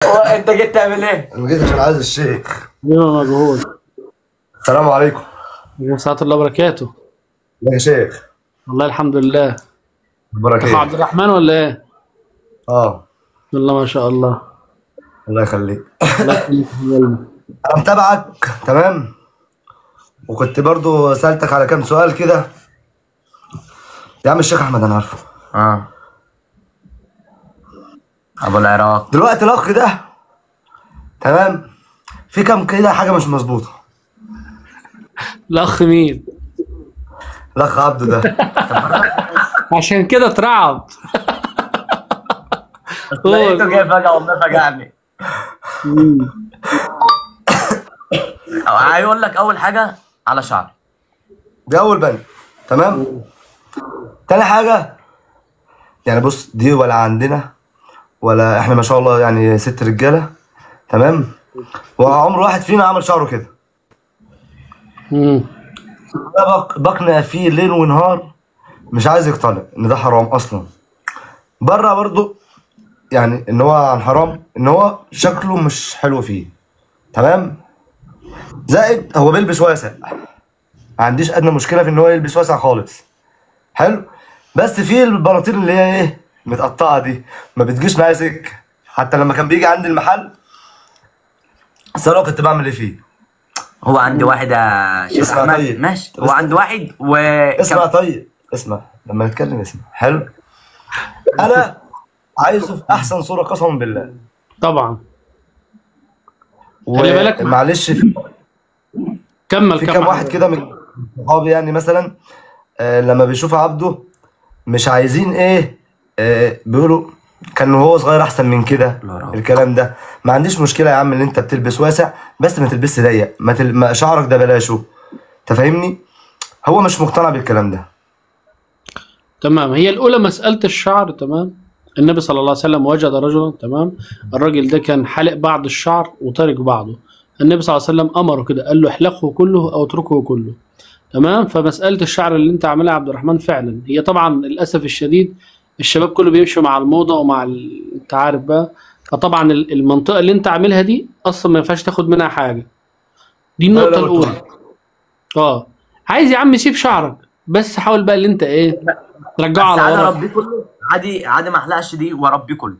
هو انت جيت تعمل ايه؟ انا جيت عشان عايز الشيخ. بما مجهول. السلام عليكم. ورحمة الله وبركاته. يا شيخ. والله الحمد لله. اخبارك اخو ايه؟ عبد الرحمن ولا ايه؟ اه. بسم الله ما شاء الله. الله يخليك. الله يخليك يا حبيبي. انا متابعك تمام، وكنت برضو سألتك على كام سؤال كده يا عم الشيخ احمد، انا عارفه. اه ابو العراق. دلوقتي الاخ ده تمام، في كام كده حاجة مش مظبوطة. الاخ مين؟ الاخ عبده ده عشان كده اترعب. لقيته جاي فجأة والله فجعني. هيقول لك اول حاجة على شعري، دي اول بند تمام. تاني حاجة يعني بص، دي ولا عندنا ولا احنا ما شاء الله يعني 6 رجاله تمام، وعمر واحد فينا عمل شعره كده. ده بقنع فيه ليل ونهار، مش عايز يقتنع ان ده حرام اصلا. بره برضو يعني ان هو عن حرام، ان هو شكله مش حلو فيه تمام. زائد هو بيلبس واسع، ما عنديش ادنى مشكلة في ان هو يلبس واسع خالص، حلو. بس في البناطيل اللي هي ايه متقطعه دي ما بتجيش معايا سكة. حتى لما كان بيجي عند المحل اصل كنت بعمل ايه فيه. هو عندي واحد يا شيخ احمد. طيب. ماشي، هو عند واحد و اسمع. طيب اسمع لما نتكلم اسمع. حلو، انا عايزه في احسن صوره قسما بالله. طبعا خلي بالك، معلش في كمل في كام واحد كده من صحابي يعني مثلا لما بيشوف عبده مش عايزين ايه، بيقولوا كان وهو صغير احسن من كده. الكلام ده ما عنديش مشكلة يا عم ان انت بتلبس واسع، بس ما تلبسش ضيق، ما شعرك ده بلاشه، انت فاهمني؟ هو مش مقتنع بالكلام ده. تمام. هي الاولى مسالة الشعر تمام. النبي صلى الله عليه وسلم وجد رجلا تمام، الراجل ده كان حلق بعض الشعر وتارك بعضه. النبي صلى الله عليه وسلم امره كده، قال له احلقه كله او اتركه كله تمام. فمسالة الشعر اللي انت عاملها يا عبد الرحمن فعلا هي طبعا للاسف الشديد الشباب كله بيمشوا مع الموضة ومع انت عارف بقى. فطبعا المنطقة اللي انت عاملها دي اصلا ما ينفعش تاخد منها حاجة. دي النقطة الاولى. عايز يا عم سيب شعرك، بس حاول بقى اللي انت ايه ترجعه على ورا. ربي كله عادي عادي، ما احلقش دي واربيه كله.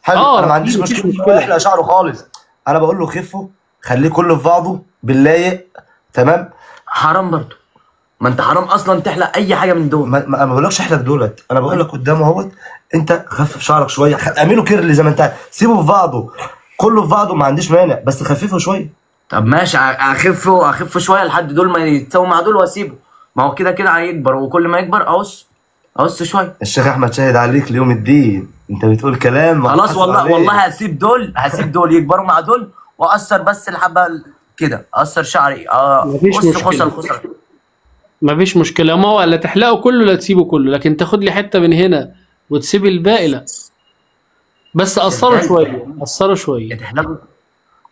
حلو، انا ما عنديش مشكلة احلق شعره خالص. انا بقول له خفه، خليه كله في بعضه باللايق تمام. حرام برضه، ما انت حرام اصلا تحلق اي حاجة من دول. ما بقولكش احلق دولت، انا بقول لك قدامه اهوت انت خفف شعرك شوية، اعمله curly زي ما انت، سيبه في بعضه كله في بعضه، ما عنديش مانع، بس خففه شوية. طب ماشي، اخفه اخفه شوية لحد دول ما يتساووا مع دول واسيبه. ما هو كده كده هيكبر، وكل ما يكبر اقص اقص شوية. الشيخ احمد شاهد عليك ليوم الدين، انت بتقول كلام خلاص. والله عليك. والله هسيب دول، هسيب دول يكبروا مع دول، واقصر بس الحبة كده، اقصر شعري. مفيش مشكلة، خصل. مفيش مشكلة. ما هو لا تحلقه كله لا تسيبه كله، لكن تاخد لي حتة من هنا وتسيب الباقي لا. بس قصره شوية، قصره شوية. يا تحلقه،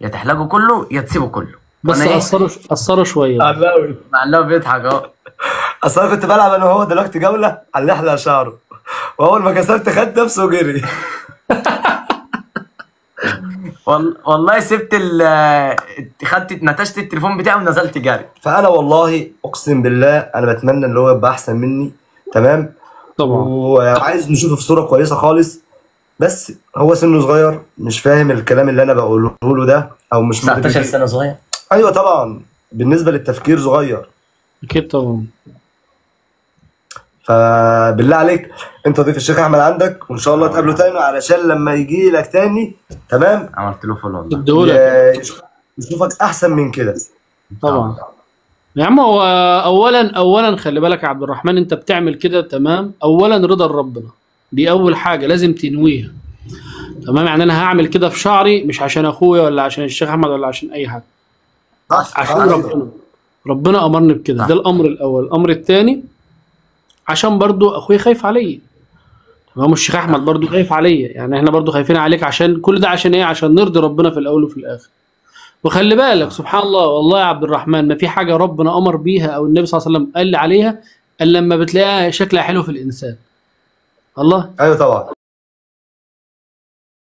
يا تحلقه كله يا تسيبه كله، بس قصره قصره شوية. علاوي علاوي بيضحك اهو. اصل انا كنت بلعب انا وهو دلوقتي جولة على اللي احلق شعره، واول ما كسبت خد نفسه وجري. والله سبت خدت نتشت التليفون بتاعي ونزلت جري. فانا والله اقسم بالله انا بتمنى ان هو يبقى احسن مني تمام طبعا، وعايز نشوفه في صوره كويسة خالص. بس هو سنة صغير، مش فاهم الكلام اللي انا بقوله له ده، او مش 19 سنة صغير. ايوه طبعا، بالنسبة للتفكير صغير اكيد طبعا. فبالله عليك انت ضيف الشيخ احمد عندك، وان شاء الله تقابله تاني علشان لما يجي لك تاني تمام. عملت له follow والله، يشوفك احسن من كده طبعا. يا عم هو اولا خلي بالك يا عبد الرحمن، انت بتعمل كده تمام. اولا رضا ربنا، دي اول حاجة لازم تنويها تمام. يعني انا هعمل كده في شعري مش عشان اخويا ولا عشان الشيخ احمد ولا عشان اي حاجة، عشان ربنا. ربنا امرني بكده، ده الامر الاول. الامر الثاني عشان برضو اخويا خايف عليا تمام، الشيخ احمد برضو خايف عليا، يعني احنا برضو خايفين عليك، عشان كل ده عشان ايه؟ عشان نرضي ربنا في الاول وفي الاخر. وخلي بالك سبحان الله، والله يا عبد الرحمن ما في حاجة ربنا امر بيها او النبي صلى الله عليه وسلم قال لي عليها الا لما بتلاقيها شكلها حلو في الانسان. الله. ايوه طبعا.